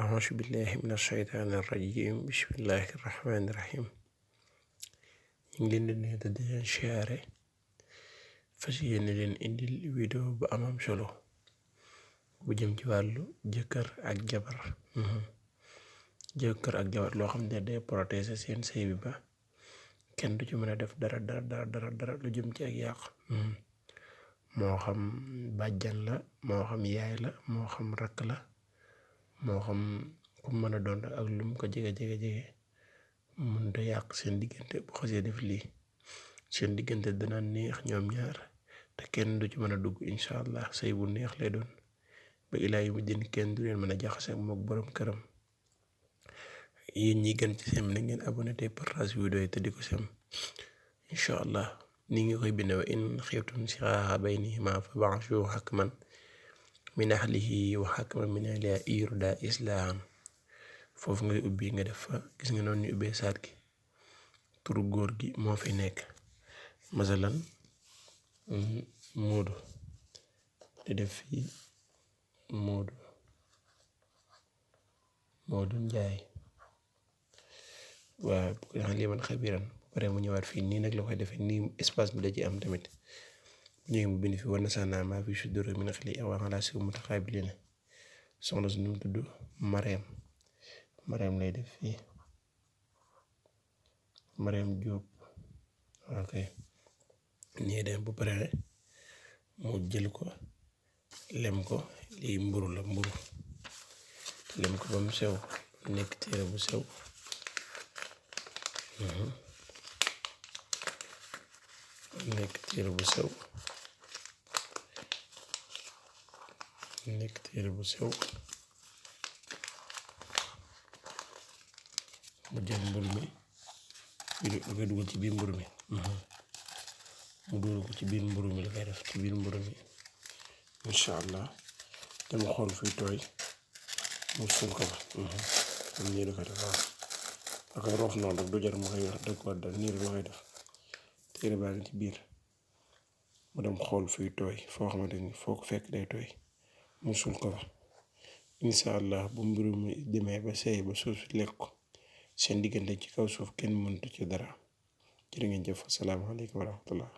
أعوذ بالله من الشيطان الرجيم بسم الله الرحمن الرحيم ñu ngi leen di nuyu di leen siyaare fas yéene leen indil vidéo bu amam solo bu jëm ci wàllu jëkkër ak jabar jëkkër ak jabar loo xam ne day protéger seen sëy bi ba kenn du ci mën a def dara lu jëm ci ak yàq moo xam bàjjan la moo xam yaay la moo xam rakk la moo xam ku mën a doon ak lu mu ko jege mënta yàq seen diggante bu xasee def lii seen diggante dana neex ñoom ñaar te kenn du ci mën a dugg incha allah sëy bu neex lay doon ba ilaa yu mujjin kenn du leen mën a jaxase mook borom këram. yéen ñi gën ci sem na ngeen abonné te partage vidéo yi te di ko sem incha allah ni ngi koy bind wa in xiftum shiqaaqa baynihima fa ba'su hakman min ahlihi wa hakman min ahliha in yuridaa islaahan foofu ngay ubbi nga def fa gis nga noonu ñu ubbee saat gi turu góor gi moo fi nekk masalan Moodu di def fii Moodu Njaay waaw bu ko defee lii man xabiran bu pare mu ñëwaat fii nii nag la koy defee nii espace bi da ci am tamit bu ñëwee mu bind fi war na sànnaa maa fi sudduuri min ghillin wa alaa surrin mutaqaabiliin soxna si nu mu tudd Mareem lay def fii Mareem Jóob ok nii dem bu pare mu jël ko lem ko lii mburu la lem ko ba mu sew nekk téere bu sew nekk téere bu sew mu jël mburu mi da koy dugal ci biir mburu mi mu dugal ko ci biir mburu mi la koy def ci biir mburu mi incha allah dama xool fuy tooy mu suul ko ba am nii la koy def waaw da koy roof noonu rek du jar mu koy wax da ko waddal nii rek la koy def téere baa ngi ci biir mu dem xool fuy tooy foo xamante ni foo ko fekk day tooy mu suul ko ba incha allah bu mburu mi demee ba seey ba suuf si lekk ko seen diggante ci kaw suuf kenn mëntu ci dara jërë ngeen jëf asalaamaaleykum wa rahmatullah